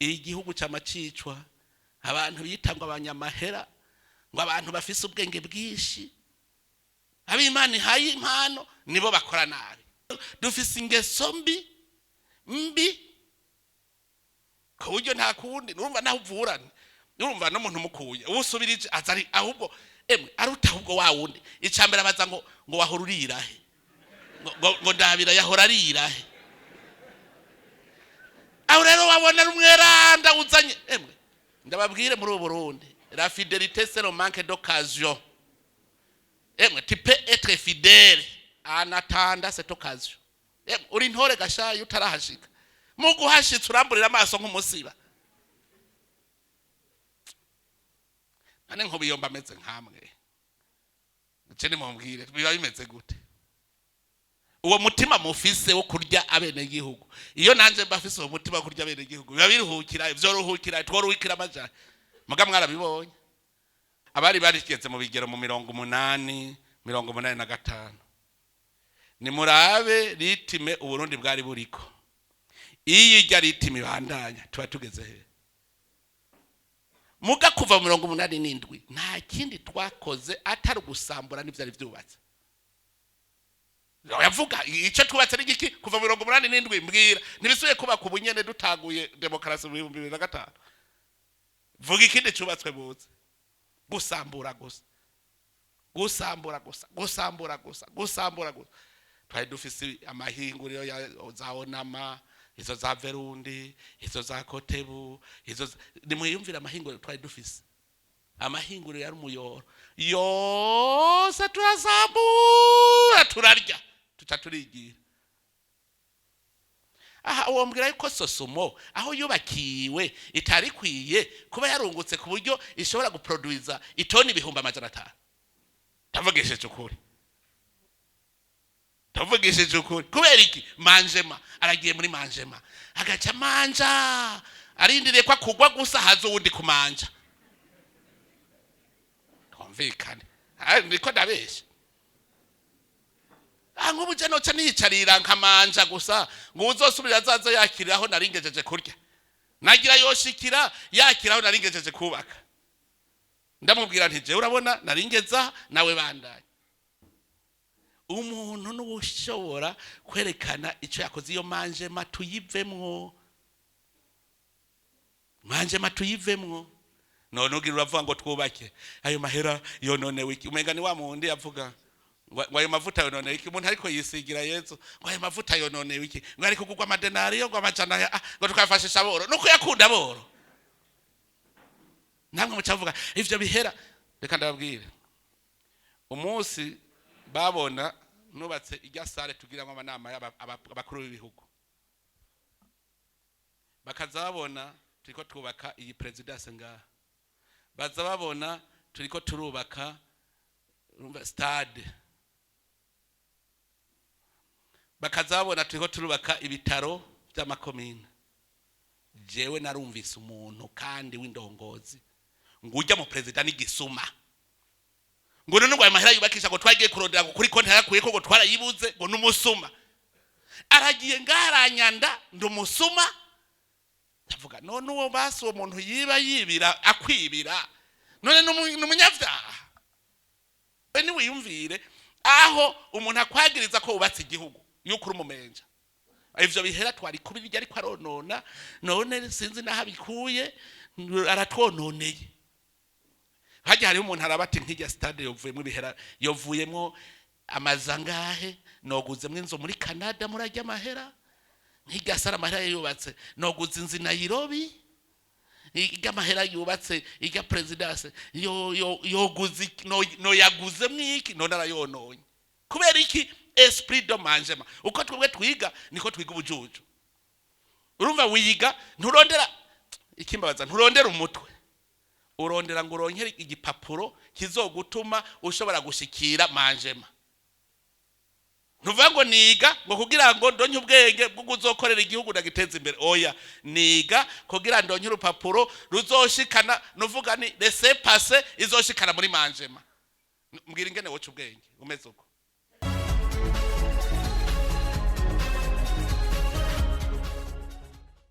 Igihugu camacicwa abantu bita ngo abanyamahera, ngo abantu bafise ubwenge bwinshi, ab'Imana ihaye impano nibo bakora nabi. Dufise ingeso mbi mbi ku buryo nta kundi. Urumva naho uvurana, urumva n'umuntu umukuye uwusubirije aza ari ahubwo emwe aruta ahubwo wa wundi. Icambere abaza ngo wahora urirahe, ngo ndabira yahora arirahe. Aho rero wabona ari umweranda uzanye. Emwe ndababwire, muri ubu Burundi la fidélité, c'est le manque d'occasion. Emwe tu peux être fidèle en attendant cette occasion. Emwe uri intore gashaye utarahashika, mu guhashitse uramburira amaso nk'umusiba. Nane nkubiyomba ameze nkamwe nce, nimumbwire biba bimeze gute? Uwo mutima mufise wo kurya abenegihugu, iyo nanje mbafise uwo mutima wo kurya abenegihugu, biba biruhukira, vyoruhukira, tworuhukira amajana. Muga mwarabibonye abari barigeze mu bigero mu 80, 85, nimurabe rythme Uburundi bwari buriko. Iyo irya rythme ibandanya, tuba tugeze he? Muga kuva mu 87 nta kindi twakoze atari ugusambura n'ivyari vyubatse. Yavuga icyo twubatse ni igiki kuva mu 87? Mbwira, ntibisubiye kubaka ubunyene dutanguye demokarasi mu 2005. Vuga ikindi cyubatswe buze. Gusambura gusa, gusambura gusa, gusambura gusa, gusambura gusa. Twari dufise amahinguriro ya za Onama, izo za Verundi, izo za Kotebu, izo nimwiyumvire amahinguriro twari dufise, amahinguriro yari umuyoro yose turazambura, turarya, tuca turigira. Aha wombwira yuko Sosumo aho yubakiwe itari ikwiye kuba yarungutse ku buryo ishobora guproduiza itoni 500,000? Ndavugishije ukuri, ndavugishije ukuri. Kubera iki? Mangement, aragiye muri mangement, agaca manja arindiriye ko akugwa gusa, haza uwundi kumanja. Twumvikane. Ah, niko ndabesha? Ah, nk'ubu je noca niyicarira nkamanja gusa, ngo uzosubira azaze yakirira aho naringejeje kurya, nagira yoshikira yakira aho naringejeje kubaka. Ndamubwira nti: "Jewe urabona naringeza, nawe bandanye." Umuntu n'ushobora kwerekana icyo yakoze. Iyo mangement tuyivemwo, mangement tuyivemwo. None ugira uravuga ngo twubake, ayo mahera yononewe iki? Umenga ni wa mundi yavuga ngo ayo mavuta yononewe iki, umuntu ariko yisigira Yezu, ngo ayo mavuta yononewe iki, ngo ariko kugwa amadenariyo ngo amajana ah, ngo tukafashisha aboro. Nuko yakunda aboro. Namwe mucavuga ivyo bihera. Reka ndababwire, umunsi babona nubatse irya salle tugiramo amanama y'abakuru b'ibihugu, bakaza babona turiko twubaka iyi présidence ngaha, baza babona turiko turubaka, urumva, stade, bakaza babona turiko turubaka ibitaro by'amakomine, jewe narumvise umuntu kandi w'indongozi ngo ujya mu perezida n'igisuma, ngo none ngo ayo mahera yubakisha, ngo twagiye kurondera ngo kuri konti yakuye ko, ngo twarayibuze, ngo n'umusuma. Aragiye ngaranyanda ndi umusuma. Ndavuga: none uwo basi, uwo muntu yiba yibira akwibira, none ni umunyabyaha? We niwiyumvire aho umuntu akwagiriza ko wubatse igihugu, yuko uri umumenja. Ivyo bihera twari kubirya, ariko aronona. None sinzi naho abikuye, aratwononeye. Hajya hariho umuntu araba ati: "Nk'irya stade yovuyemo ibihera, yovuyemo amazu angahe? Noguzemwo inzu muri Canada, murajya amahera. Nk'irya salle amahera yubatse, noguze inzu i Nairobi. Irya amahera yubatse irya présidence, yo yoguze iki? No yaguzemwo iki? None arayononye." Kubera iki? Esprit de mangement. Uko twebwe twiga, niko twiga ubujuju. Urumva wiga, nturondera ikimbabaza, nturondera umutwe, urondera ngo uronkere igipapuro kizogutuma ushobora gushikira mangement. Ntuvuga ngo niga ngo kugira ngo ndonke ubwenge bwo kuzokorera igihugu ndagiteza imbere. Oya, niga kugira ndonke urupapuro ruzoshikana, nuvuga ni laissez passer izoshikana muri mangement. Mbwira ingene woca ubwenge umeze uko.